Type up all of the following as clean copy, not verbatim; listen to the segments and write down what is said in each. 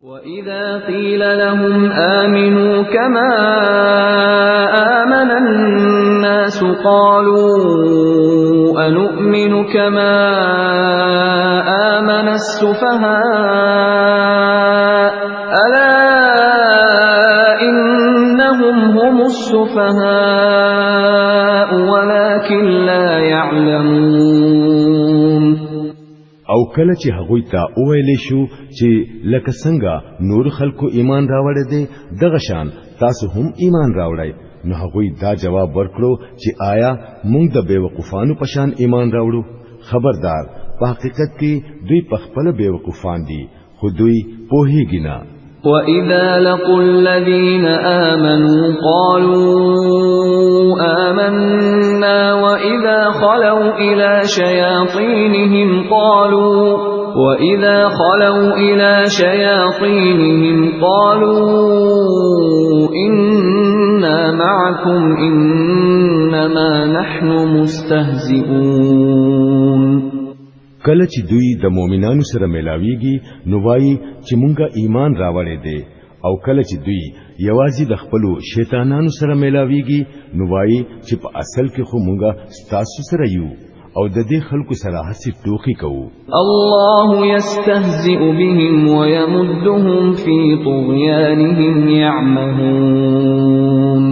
وَإِذَا قِيلَ لَهُمْ آمِنُوا كَمَا آمَنَ النَّاسُ قَالُوا أَنُؤْمِنُ كَمَا آمَنَ السُّفَهَاءُ أَلَا إِنَّهُمْ هُمُ السُّفَهَاءُ وَلَكِنْ لَا يَعْلَمُونَ. او کله چې هغوی ته وویل شو چې لکه څنګه نور خلکو ایمان راوړی دی دغه شان تاسو هم ایمان راوړئ، نو هغوی دا جواب ورکړو چې آیا مونږ د بیوقوفانو په شان ایمان راوړو؟ خبردار، په حقیقت کې دوی په خپله بیوقوفان دي، خو دوی پوهیږي نه. وَإِذَا لَقُوا الَّذِينَ آمَنُوا قَالُوا آمَنَّا وَإِذَا خَلَوْا إِلَى شَيَاطِينِهِمْ قَالُوا إِنَّا مَعَكُمْ إِنَّمَا نَحْنُ مُسْتَهْزِئُونَ. کله چې دوی د مؤمنانو سره ملاویږي نو وایي چې مونږه ایمان راوړی دی، او کله چې دوی یوازې د خپلو شیطانانو سره ملاویږي نو وایي چې په اصل کې خو مونږه ستاسو سره یو او د دې خلکو سره هسې ټوخي کوو. الله يستهزئ بهم ويمدهم في طغيانهم يعمهون.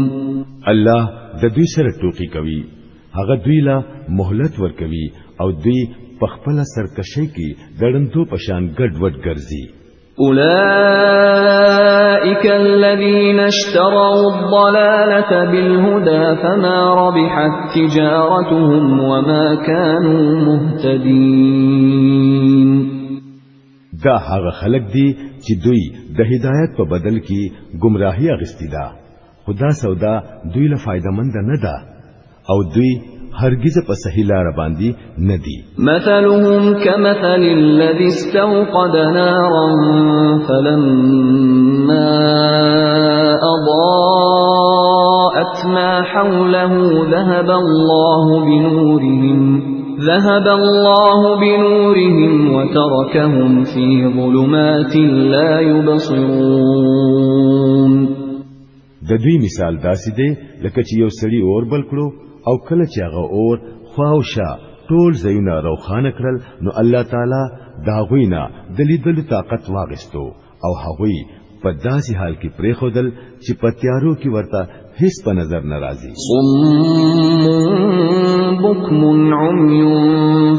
الله د دوی سره ټوخي کوي، هغه دوی له مهلت ورکوي او دوی په خپله سرکشۍ کې د ړندو په شان ګډوډ ګرځي. أولئك الذين اشتروا الضلالة بالهدى فما ربحت تجارتهم وما كانوا مهتدين. دا هغه خلک دي چې دوی د هدایت په بدل کې ګمراهي اخیستې ده، خو دا سودا دوی له فایده مند نه ده او دوی هرگز په صحیح لار باندې نه دي. مثلهم كمثل الذي استوقد نارا فلما أضاءت ما حوله ذهب الله بنورهم وتركهم في ظلمات لا يبصرون. د دوی مثال داسې دی لکه چې یو سړي اور بل کړو او کله چې هغه اور خواوشا ټول ځایونه روښانه کړل نو الله تعالی د هغوی نه د لیدلو طاقت واغستو او هغوی په داسې حال کې پرېښودل چې په تیارو کې ورته هیڅ په نظر نه راځي. صم بکم عمی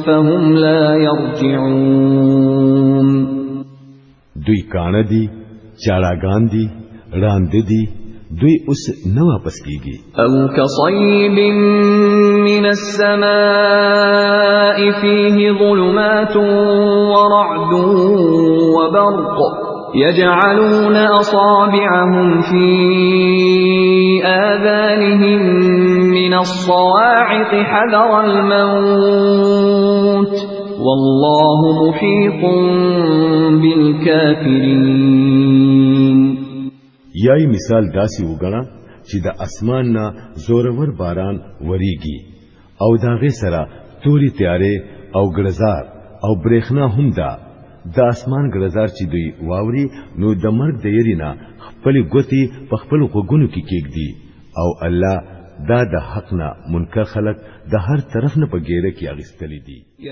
فهم لا یرجعون. دوی کاڼه دي، چاړاګان دي، ړانده دي، دوی اوس نه واپس کیږي. او كصيب من السماء فيه ظلمات ورعد وبرق يجعلون أصابعهم في آذانهم من الصواعق حذر الموت والله محيط بالكافرين. یای مثال داسې وګڼه چې د اسمان نه زورور باران وریږي او د هغې سره تورې تیارې او ګړزار او برېښنا هم ده. د اسمان ګړزار چې دوی واوري نو د مرګ د یرې نه خپلې ګوتې په خپلو غوږونو کې کېږدي، او الله دا د حق نه منکر خلک د هر طرف نه په ګیره کې اخیستلي دي.